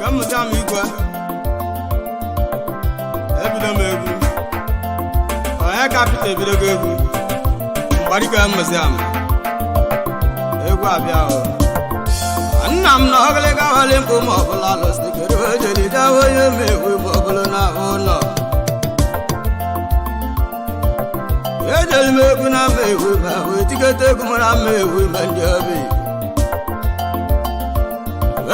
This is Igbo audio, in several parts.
Ka m mụta m igwe ebido m egwu onye ka Pita ebidogo egwu mgbarike mmụzi am egwu abịa o. Nna m na ọgịlịga wali mkpu ma ọbụla lụsịgoro ojelije onye ma egwu ma ọbụla na ahụ ụlọ ejeli m egwu na mma egwu ma wee tiketa egwu m na mma egwu ma ndị obi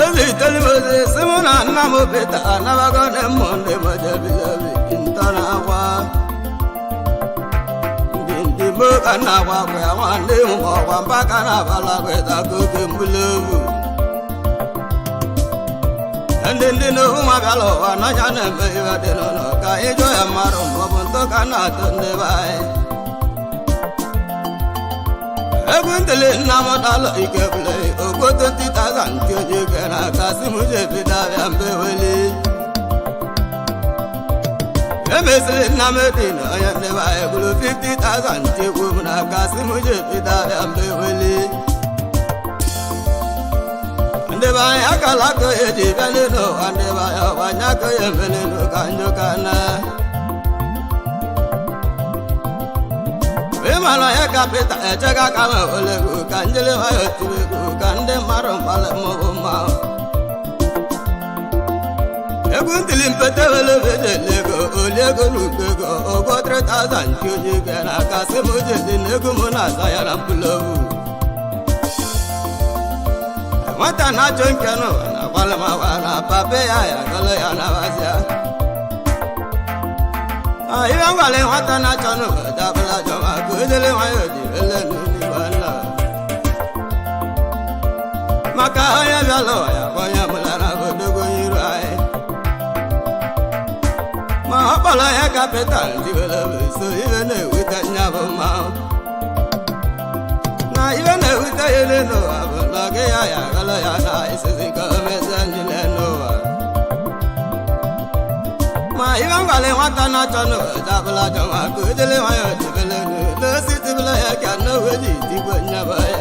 ezitelimezi si mụ na nna m Pita anabago ndị mmụ ndị mojebilebi ntọ na-akwa ndị ndị mo ka nna akwa akwa ya nwanne m ma ọkwa mba ka na-abala kweta ka oge mbulobu ndị ndị n'ohu nwa bịala ụwa n'ọnya na-eme ibe dị n'ụlọ ka ịjụ ya mmadụ maọbụ ntụ ka na-atụ ndị be anyị. Egwu ntuli nna m dalụ ike bụle ogbo 20,000 nke onye ike na-aka si m ji ebido abịa mbe weli emesịrị nna m dị na onye ndị be anyị gburu 50,000 nke egwu m na-aka si m ji ebido abịa mbe weli ndị be anyị akala aka onye ji bịa n'elu ụwa ndị be anyị ọgba anya aka onye eme n'elu ka njọ ka na ịmara ya ka Pita echega aka m olegwu ka njele nwayọ tiri egwu ka ndị mmadụ mgbalị mụbụ mma egwu ntili mpete welebe jele ego oli ego na uko ego ụgwọ 3,000 nke onye ike na aka sị m jeli na egwu m na-aza ya na mkpụlọbu nwata na-achọ nke n'ụwa na agbalị m agwa na pape ya ya gọlọ ya na bazia ibe ngwale nwata na-achọ n'ụwa dabụla jọma ka o jele nwayọ dị ele n'eluigwe nna maka onye bịala ụwa ya bụ onye mụlara odogo iru anyị ma ọ kpọrọ ya ka Pita ndị were so ibe na-ewute nya bụ mmanwụ na ibe na-ewute ya ele n'ụwa bụ na gị ya ya agọlọ ya na isizi ka o mezie niile n'ụwa ma ibe ngwale nwata na-achọ n'ụwa dabụla jọma ka o jele nwayọ dibele n'osi tibele ya ka n'owe ji tigwe nyaba ya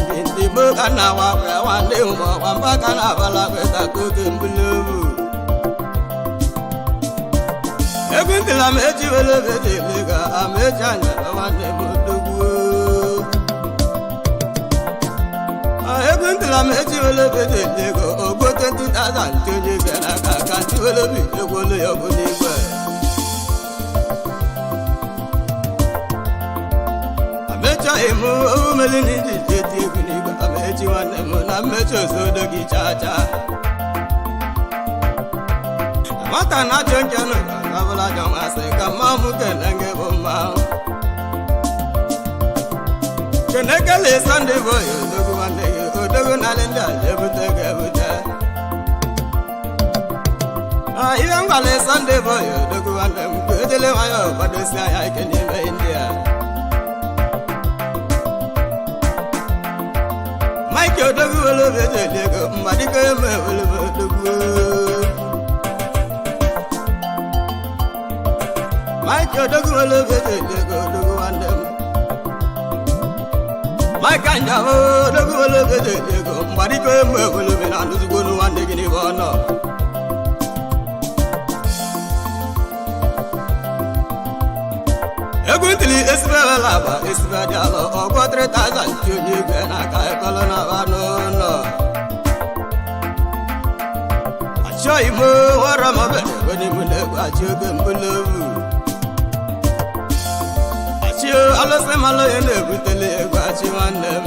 ndị ndị gboo ka na-awa akwa ya nwanne m ma ọkwa mba ka na-abala kweta ka oge mbulobu egwu ntịla m echi wele obe ji ele ga ama echi anya nwanne m odogwu. Egwu ntịla m echi wele obe ji ele ego ogbo 20,000 nke onye ike n'aka ka ndị wele obi egwu olu ya ọgụ n'igwe amechaghị m owumeli na iji ji eti egwu n'igwe amechi nwanne m na mmechi osodo gị chaa chaa nwata na-achọ nke nụ ga-abụla jọ masị ka mma m kene gị bụ mmanwụ kenekele Sunday boy odogwu nwanne gị odogwu narị ndị a ebute gị ebute ihe ngwale Sunday boy odogwu nwanne m ka ejele nwayọ kwadosi anya ike n'ime India. Mike odogwu wele ejele ego mmadiko eme wele odogwu Mike odogwu wele ejele ego odogwu nwanne m Mike Anjawo odogwu wele ejele ego mmadiko eme wele na anụzugbo nwanne gị n'ebe ọ nọ. Egwu ntili esibe wela agba esibe dị alọ ọgwọ 3,000 nke onye igwe n'aka ekọlụ na aba n'ụlọ achọghị m nwere m obere onye m na-egwu achị oge mbụlobu achị alụsị malụ ya na-ebutele egwu achị nwanne m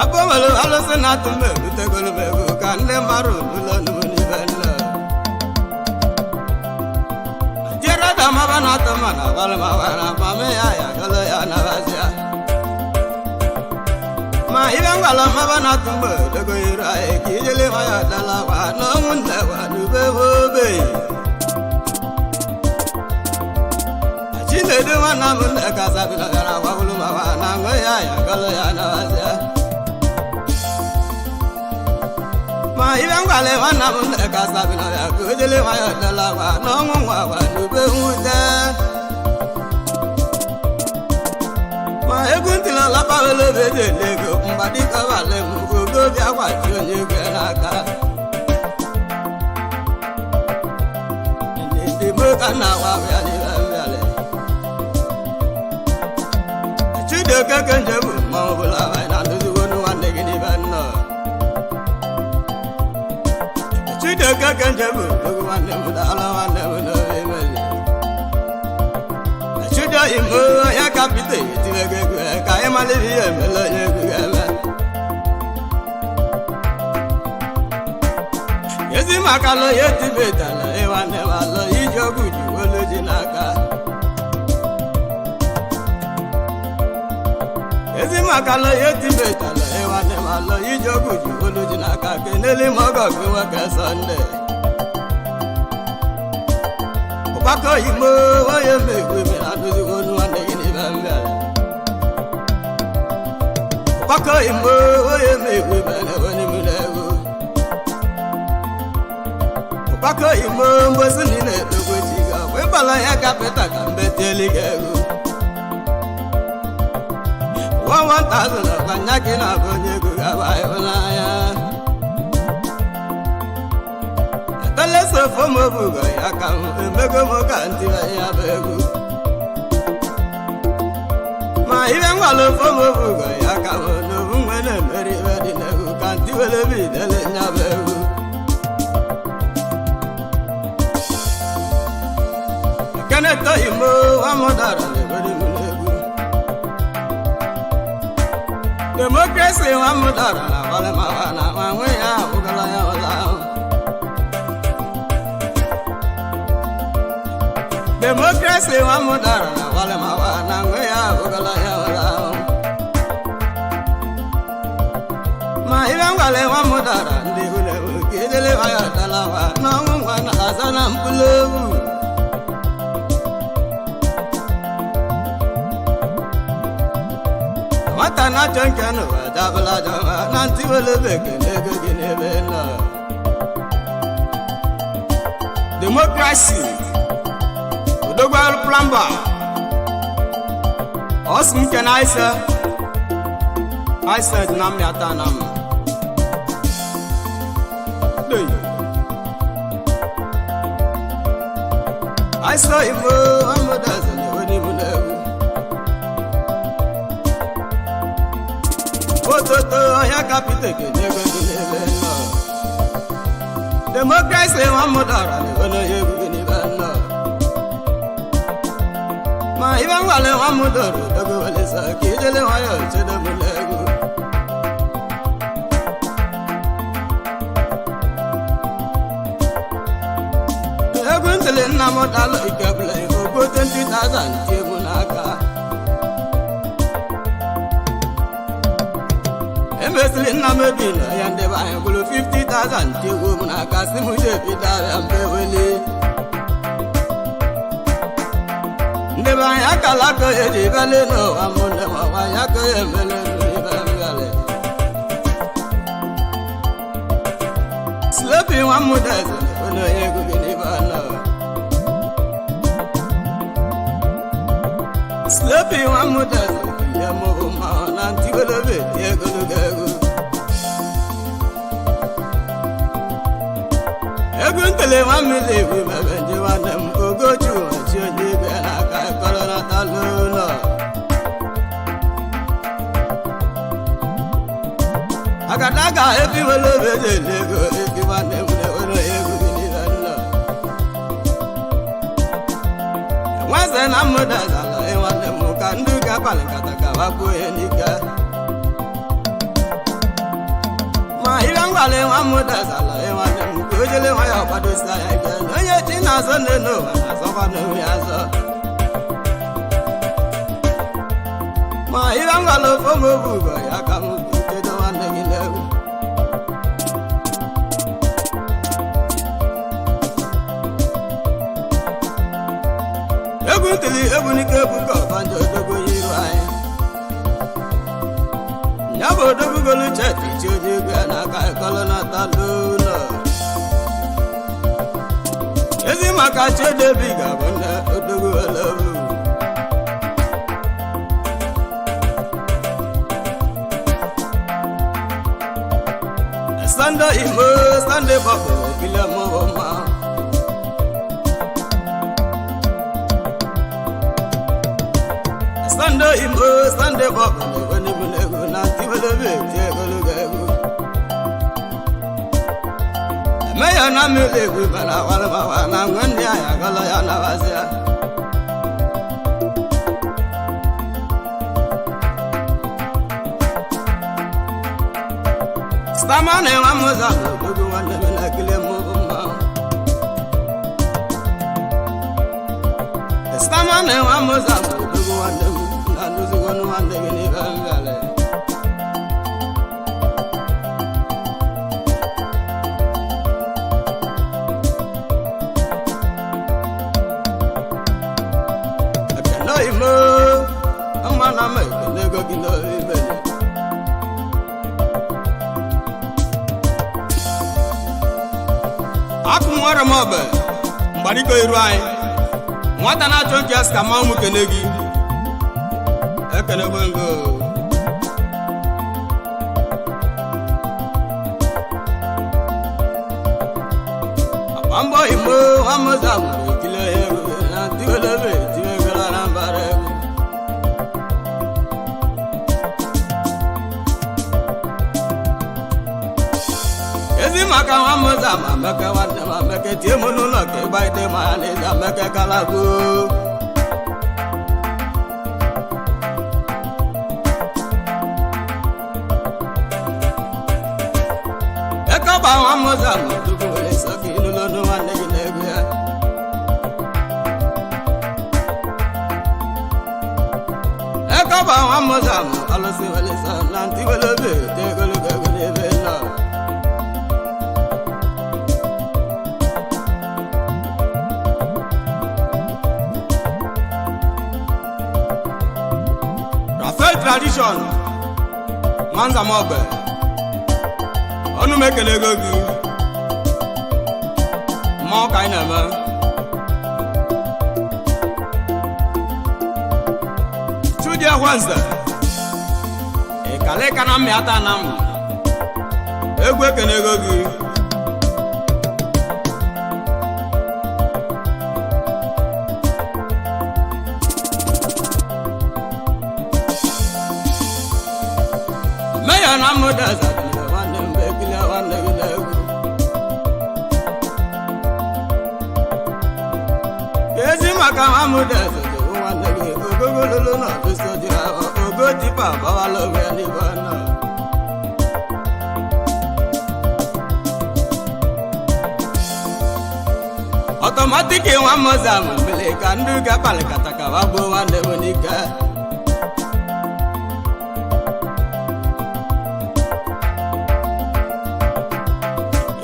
abụ nwere alụsị na-atụ m ebutegolu m egwu ka ndị mmadụ ụlọ nụ n'ibe nna maba na atọ ma na abalị ma wara ma me ya ya gọlọ ya na bazia ma ibe ngwala maba na atọ mgbe dogo iru anyị ka ijele ma ya dala wa n'ọnwụ nne wa n'ube obe Chinedu nwanna m nne ka sabila gara gwagwulu ma wa na ṅụ ya ya gọlọ ya na bazia Ma ibe ngwale nwanna m nne ka sabina ya ka o jele nwayọ dela gwa n'ọnwụ nwa gwa n'ube nwute. Ma egwu ntịla lapawele obe ji ele ego mgbadika balị m ogo bịa gwachi onye ego n'aka. Ndị mo ka nna gwa bịa n'ibe mbịalị. Chidioke kenje bụ mmanwụ bụla anyị na-anụziwo nwanne gị n'ibe nnọọ. Chidioke kenje bụ ogo nwanne m daalụ nwanne m n'obi meli. Chidio imo ya kapita etiwego egwu ka anyị maliri ihe emele onye egwu ga-eme. Ezi maka na onye tibetala ịnwanne m alụ iji ọgwụ ji olu ji n'aka. Ezi maka na onye tibetala ịnwanne m alụ iji ọgwụ ji olu ji n'aka kenele m ọgọ gị nwoke Sọnde. Ụkpaka imo onye mmegbu mere anụzighị olu nwanne gị n'ibe mbịara. Ụkpaka imo onye mmegbu mere onye m na-egwu. Ụkpaka imo mbosi niile edogwe chi ga ịbala ya kapịta ka mbeteli gị ego. 1,000 ọkwa nya gị na-abụ onye ego ga-aba ịhụnanya. Etele sofo m obugo ya ka m emego m ka ntị ya bụ egwu. Ma ibe ngwala ofo m obugo ya ka m n'obu nwe na-emeri ibe dị n'egwu ka ntị wele bi idele nya bụ egwu. Kenneth Imo amụdara na-ebere m n'egwu. Demokrasi nwa mụdara na abalị ma na ma nwe ya abụgala ya ọla ahụ. Demokrasi nwa mụdara na abalị ma na nwe ya abụgala ya ọla ahụ. Ma ibe ngwale nwa mụdara ndị hụ na-ewu ka ejele ya dalawa n'ọnwụ nwa na-aza na mkpụrụ owu. Nwata na-achọ nke n'ụwa dabụla jọma na ntị wele bekee n'ego gị n'ebe nọ. Demokrasi odogwu plamba ọsụ nke na aịsa aịsa dị na mmịata na m. Dey. Aịsa imo amụdazi na-enwe n'ime n'egwu. Ototo ọhịa kapita kenego gị n'ebe nọ. Demokrasi nwa mụdara na-enwe n'onye egwu gị n'ebe nọ. Ma ibe ngwale nwa mụdara odogo welesa ka ijele nwayọ chedo m n'egwu. Egwu ntịlị nna m dalụ ikebụla ogbo 20,000 tie mụ n'aka. Emesịrị nna m ebi na ya ndị be anyị bụrụ 50,000 tie egwu m n'aka si m je ebido ahịa mbe weli. Ndị be anyị akala aka eji bịale n'ụwa m nne m ọwa ya aka ya emele n'ibe mbịalị. Slepi nwa m deze na onye egwu gị n'ibe anọ. Slepi nwa m deze ya mụ bụ mmanwụ na ntị welebe tie ogologo egwu. Egwu ntele nwa mmiri egwu mebe nje nwanne m Ogochu nwachi onye igwe n'aka kọrọ natalụ ụlọ. Agadaga ebi wele obe ji ele ego ebi nwanne m na-ewere egwu gị n'ibe nnọ. Nwaze na mmadụ azala nwanne m ka ndị ga-abalị nkata ka wakpuo ya n'ike. Ma ibe ngwale nwa mmadụ azala nwanne m ka o jele nwa ya ọkwadosi anya ike na onye chi na-azọ nne n'ụwa na-azọkwa n'onwe ya azọ. Ma ibe ngwale ofe m obu ugo ya ka m chedo nwanne gị n'egwu. Egwu ntili egwu n'ike egwu ka ọbanja odogwu onye iru anyị. Ya bụ odogwu golu cheti chi onye egwu ya n'aka ịkọlọ na-ata n'ụlọ. maka Chiedebi ga-abụ nne odogwu elebu. Sunday Imo, Sunday Bọbụ, ekele mụ mma. Sunday Imo, Sunday Bọbụ, na-egwe n'ibu n'egwu na ntiwelebe eti egologo egwu. Eme ya na mmiri egwu bara walụmawa na ngwe ndị ahịa agọlọ ya nabazịa. Sama na nwa m ụzọ bụ odogwu nwanne m na-ekele mụ mma. Sama na nwa m ụzọ bụ odogwu nwanne m na ndụzigonu nwanne gị n'ibe mbịalị. Ekene imo, mma na m ekele ego gị n'ibele. Akụ nwere m ọbẹ mgbariko iru anyị nwata na-achọ nke ya sị ka mmanwụ m kene gị ekenekwe ngo. Mbọ imo nwamuza mụrụ ekele egwu na ntiwelebe tiwegara na mbara egwu. Ezi maka nwamuza ma meke nwanne ma meke tie m n'ụlọ ka ịgba ite ma ya n'ezi ameke kalago. Ekọba nwamuza ma tupu were sọ ka ịlụlụ ọnụ nwanne gị na-egwu ya. Ekọba nwamuza ma alụsị were sọ na ntị were obi te ogologo egwu n'ebe nọ. Rafael tradition nwanza m ọbẹ ọnụ m ekele ego gị mmụọ ka anyị na-eme. Chudi Ekwenze ịkalịka na mmịata na m egwu ekele ego gị. Meya na mụdaza nwanne m ekele nwanne gị na-egwu. Ezi maka nwa mụdaza bụ nwanne gị ogogololo na ọdụsọ dị ahụ ogo tipa agbawala onwe ya n'ibe ọ nọ. Ọtọmatiki nwa mụza mmiri ka ndị ga-akpalikata ka wa gbuo nwanne m n'ike.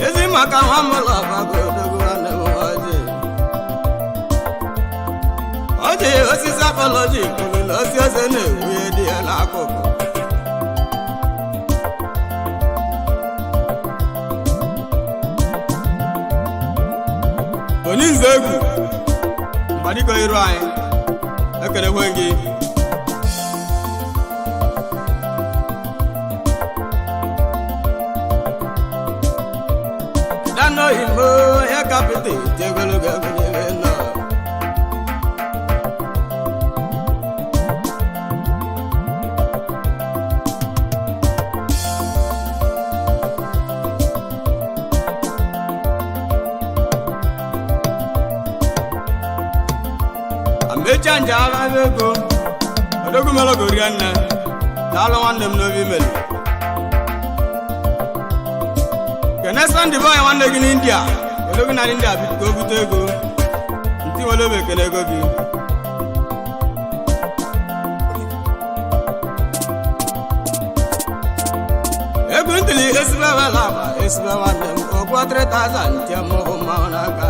Ezi maka nwa m ụlọ ọgbago odogwu nwanne m ọjị. Ọjị osisi akpọlọji kwuru na osi eze na-ewu ihe dị ya n'akụkụ. Oninze egwu mgbadiko iru anyị ekelekwe gị. Dano imo ya kapite ti ogologo egwu n'ebe nọ. Amecha nje agha ego odogwu mere gorie nne daalụ nwanne m n'obi meli. Kene Sunday boy nwanne gị n'India odogwu na India ka o bute ego ntị nwere obi ekele ego gị. Egwu ntuli esibe wela agba esibe nwanne m ụgwọ 3000 nche mụbụ mmanwụ n'aka.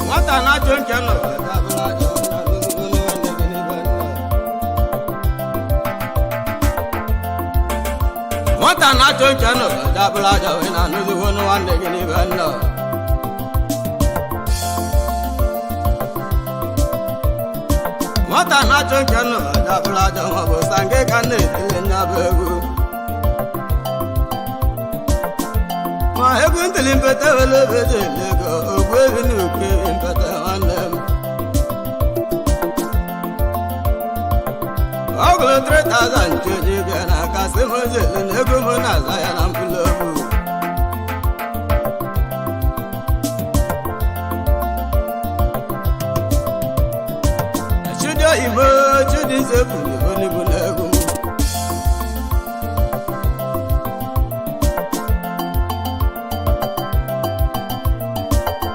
Nwata na-achụ nke nọ Nwata na-achọ nche nọ dabụla aja wee na-anụziwo nwanne gị n'ibe nnọ. Nwata na-achọ nke nọ dabụla aja ma ọ bụ sange ka na-etili nya bụ egwu. Ma egwu ntili mpete wele ebe ji ele ego ogbu ebi na ukwu ebi mpete nwanne m. Ọ gụrụ 3000 ncheji bịa na aka sị m jele na ego m na-aza ya na mkpụrụ obu. Chidi oyibo Chidi nzebu na ebo n'egwu m.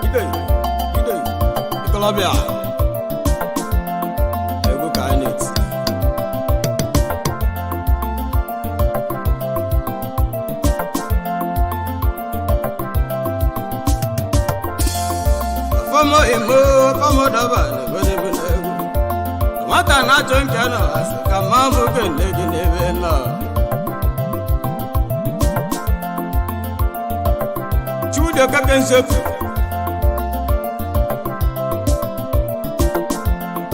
Ide ide ikolobịa egwu ka anyị na-eti. Fọmọ imo fọmọ dọba na ebo n'egwu. Nwata na-achọ nke nọ asị ka mma m kene gị n'ebe nọ. Chude keke nsekwu.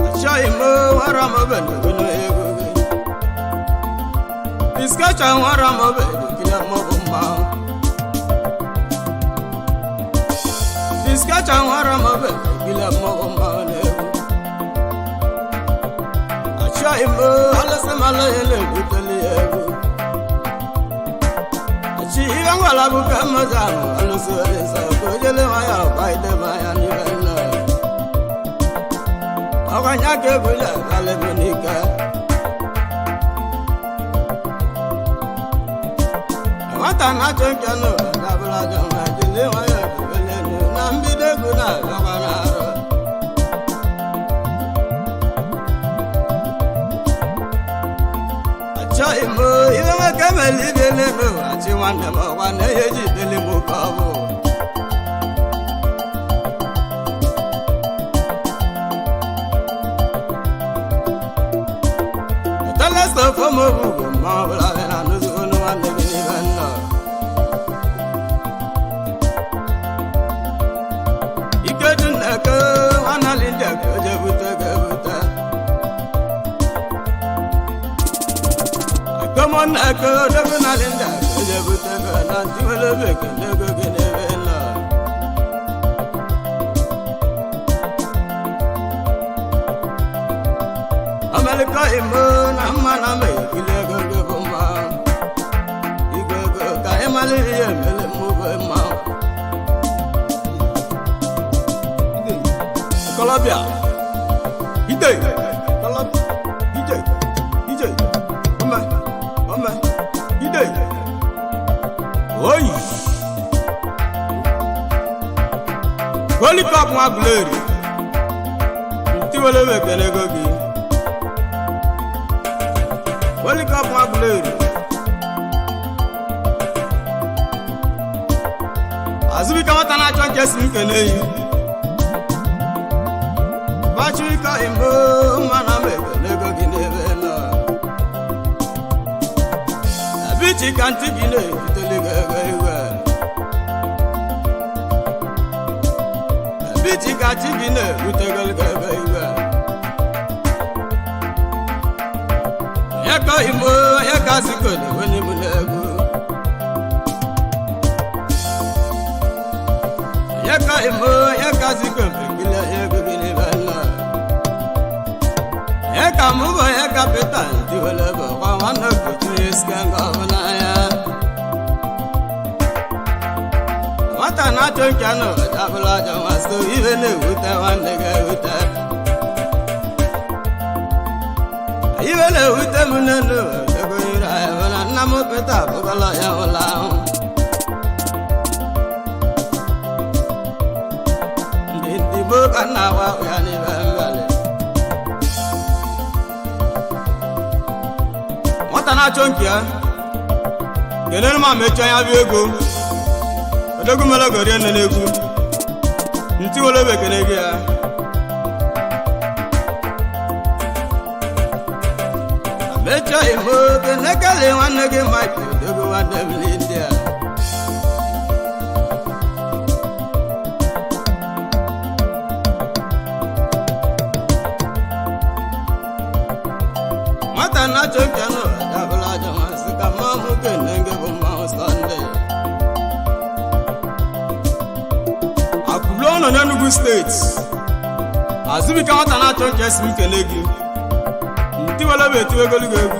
Achọghị m nwara m obe na egwu gị. Biskacha nwara m obe kile m bụ mma. Biskacha nwara m obe kile m bụ mma n'egwu. Achọghị m alụsị m alụ ya na-ebuteli ya egwu. Achi ihe nwala bụ ka mmadụ ahụ alụsị onye nsọ ka o jele nwayọ gba ide m anya n'ihe nna. Ọkwanya ka egwu ya abalị bụ n'ike. Nwata na-achọ nke n'ụwa dabụrụ ajọ nwa jele nwayọ debele elu na mbido egwu na-abịakwa n'arụ. Achọghị m ihe nwoke mere ibe n'elu achị nwanne m ọgwa na ihe eji deli m ka ọ bụ. Telesofom bụ mma ọbụla bịa na anụzi olu nwanne gị n'ibe nna. Ikeju nneke nwanne Linda ka o je bute ga-ebute. Akomọnneke odogwu na Linda ka o je bute ga na ntị nwere obi ekele ego gị n'ebe nọ. Amalika imo na mma na m ekili ego gị bụ mma. Igwe ego ka ị mara ihe emele mụ bụ mma. Ikolobịa ide ikolobịa ije ije ome ome ide oyi Holy Cup nwa Glory ntiwele m ekele ego gị. Holy Cup nwa Glory Azụbike nwata na-achọ nke si m kene yi. Bachika imo mana m ekele ego gị n'ebe nọ. Abichi ka ntị gị na-ebuteli gị ego igwe. Abichi ka chi gị na-ebutegolu gị ego igwe. Onye ka imo onye ka siko na-enwe n'ime n'egwu. Onye ka imo onye ka siko mbekile ego gị n'ebe nọ. Onye ka mụ bụ onye kapịta ndị wele bụ ọkwa nwanne kuchiri isi nga ọbụla ya. Nwata na-achọ nke nọ dabụla ajọ nwa so ibe na-ewute nwanne gị ewute. Ibe na-ewute m n'elu ego ire ahịa bụ na nna m Pita abụgọla ya ụlọ ahụ. Ndị ndị gboo ka nna agwa ya n'ibe mbali. Nwata na-achọ nke ya kelere m amechi anya bụ ego odogwu mere gorie nne n'egwu ntị were obe ekele gị ya. Amechi imo kenekele nwanne gị Mike odogwu nwanne m n'India. Nwata na-achọ nke nụ dabụla ajọ nwa sị ka mmanwụ kene nke bụ mmanwụ Sọnde. Akụlu ọnọ n'Enugu steeti. Azụbike nwata na-achọ nke si m kene gị. Ntiwele bụ etiwe egologo egwu.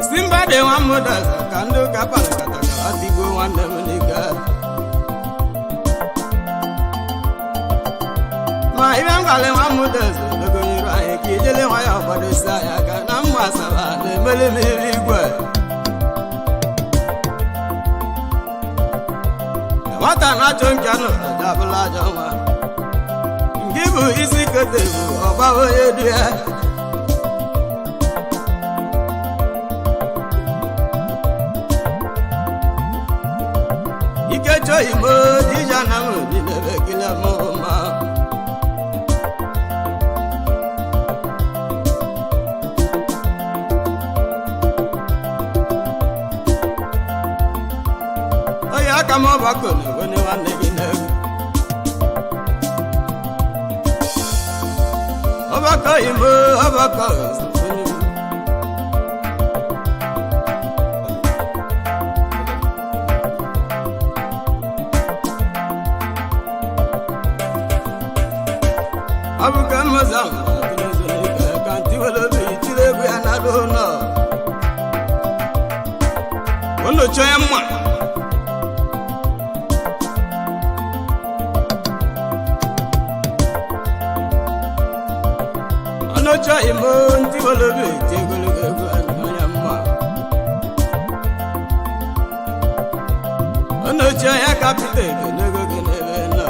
Esi mba dị nwa m daza ka ndị ụka palakata ka ha tigbuo nwanne m n'ike. Ma ibe m gwara nwa m daza dogonyere anyị ka ijele nwa ya ọgbadosi anyị aka na mma asaba na-emeli m iru igwe. Nwata na-achọ nke nụ dabụla ajọ nwa. Nke bụ isi kote bụ ọgba onye du ya. Ike chọghị m ije na m n'ebe kile m mma. Onye aka m ọgbakọ na-enwe nwanne gị n'egwu. Ọgbakọ imo ọgbakọ onye ọ bụ ka mmụzọ ka ntiwele obi tiri egwu ya na ụlọ. Unu chọọ ya mma. Unu chọọ imo ntiwele obi ti ogologo egwu onye mma. Unu chọọ ya kapịta n'ego gị n'ebe nọ.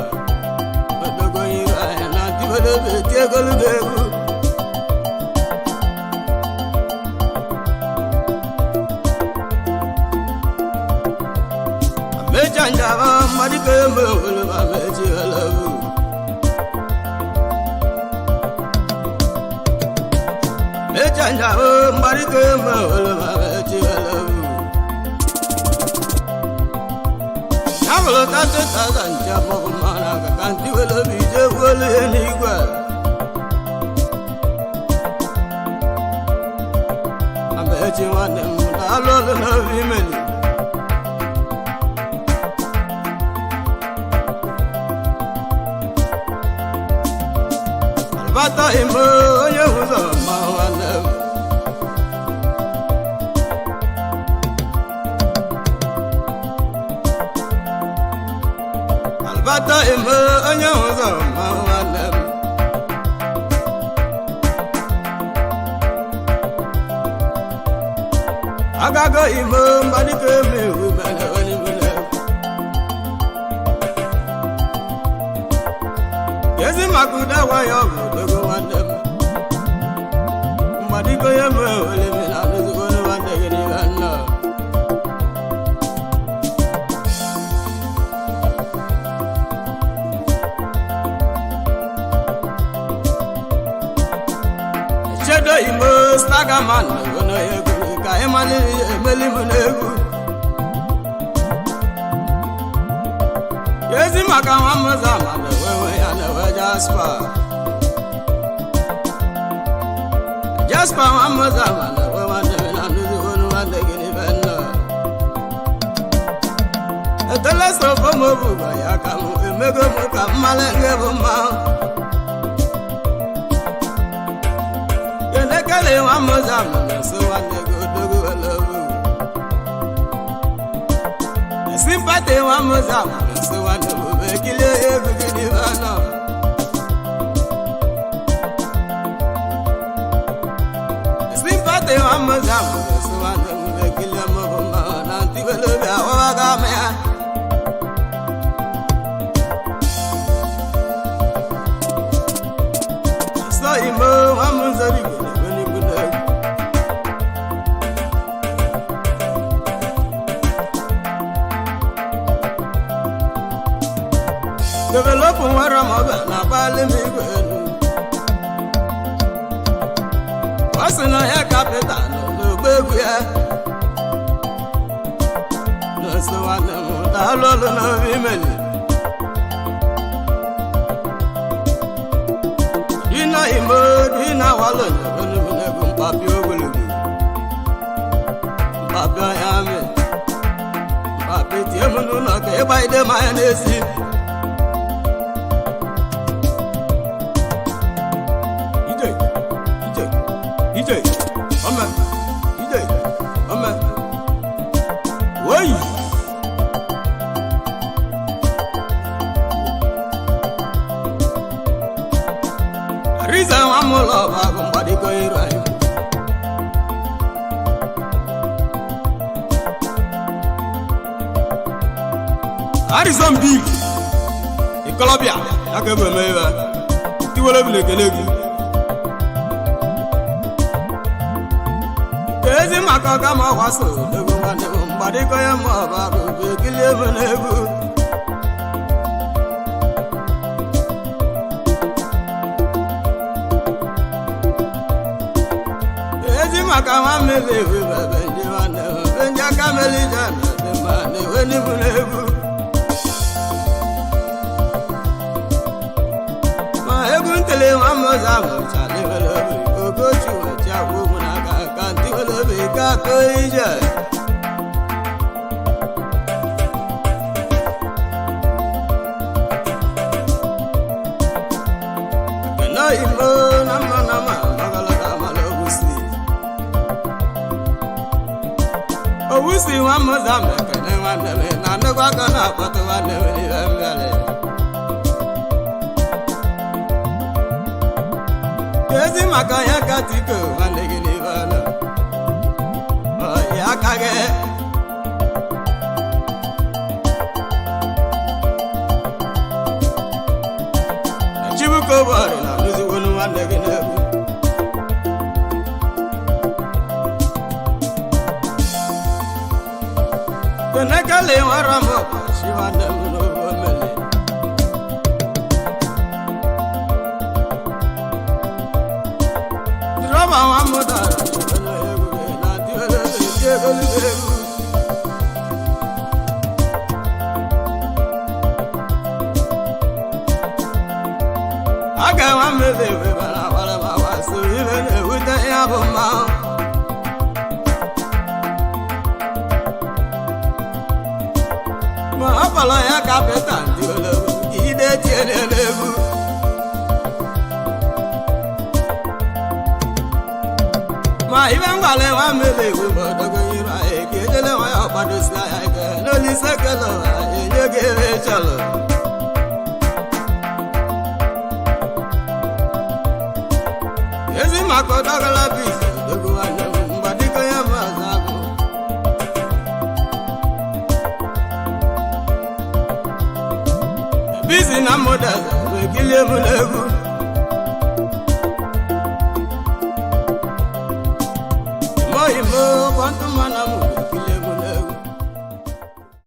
Odogo iru anyị na ntiwele obi ti ogologo egwu. Mecha njaba mmadụ eme owere ma mechi elewu. Mecha njaba mmadụ eme owere ma mechi elewu. Ya bụrụ 30,000 nche maọbụ mmanụ aka ka ndị were obi jee wuolu ya n'igwe. Amechi nwanne m na-alụ ọlụ n'obi imeli. Bata ime onye ụzọ ma nwanne m. Bata ime onye ụzọ ma nwanne m. Agago ime mgbadike eme iwu mere onye mụrụ egwu. Ezi maka ude gwa ya ọ bụ dogo nwanne m. Mgbadiko ya eme wele mi na alụzigbo nwanne gị n'ihe nna. Chedo imo stagaman na egwu ka ịmalị emeli m n'egwu. Ezi maka nwa m zama na-enwe ya na-enwe Jaspa. Jaspa nwa m zama na-enwe nwanne m na nnukwu nwanne gị n'ibe nna. Etele sofo m obuba ya ka m emego m ka mmalị nke bụ mma. Kenekele nwa m zama na-eso nwanne gị odogwu elewu. Simpati nwa m zama na-eso nwanne m obe kilie egwu gị n'ibe nọ. Simpati nwa m zama na-eso nwanne m obe kilie m bụ mma na ntibele obi ahụwa m ya. Sọ imo nwa m nzọrọ igwe na-ekwe n'igwe n'egwu. Developụ nwere m ọbịa na-agbalị m igwe elu. Asị na ya kapịta nọ n'ogbe egwu ya nọọsụ nwanne m daalụ ọlụ n'obi imeli dina imo dina walo nyere mkpapi ogologo mkpapi ọhịa mi mkpapi tie m n'ụlọ ka ịgba ide m anya n'ezi. Ije ije ije ome ije ome oyi. Arize nwa m ụlọ bụ agụ mgbadiko iru anyị. Arizon big ikolobịa ya ka ebe eme ibe tiwere bi na-ekele gị ka ezi maka ọga ma ọgbaso egwu nwanne m mgbadiko ya ma ọ bụ agụ bụ ekili ebe n'egwu. Ezi maka nwa mmiri ewu bebe ndị nwanne m be ndị aka mmiri je na dị mma na-ewe n'ibu n'egwu. Ma egwu ntele nwa m ụzọ ahụ chara iwere obi ogochi wechi agwa ụmụ n'aka ka ntị were obi ka akụ ije. Ekene oyibo na mma na mma magalaga amala owusi. Owusi nwa m ụzọ ahụ ekene nwanne m na nnukwu aka na-akpọtụ nwanne m n'ihe mbịarị. Ezi maka ya ka tiko nwanne gị n'ibe ọnụ ọyị aka gị Chibuko bọrị na nụziwonu nwanne gị n'egwu. Kenekele nwara m ọkwa chi nwanne m n'obe omele. Rọba nwa m dara n'elu egwu gị na ndị olele ndị egolugo egwu. A ga-enwe mmiri ewe bara bara ma waso ibe na-ewute ya bụ mmanwụ. Ma ọ kpọrọ ya kapịta ndị ologbo ka ide tie n'egwu. Ma ibe ngwale nwa mmiri ewu ma odogo iru anyị ka ejele nwa ya ọkpadosi anya ike n'olise kele ụwa enye gị ebe ị chọrọ. Ezi maka ọdọgala bis odogo nwanne m mgbadiko ya bụ ọzọ agụ. Bisi na mmụda wee kilie m n'egwu. Moyimo kwantuma na mu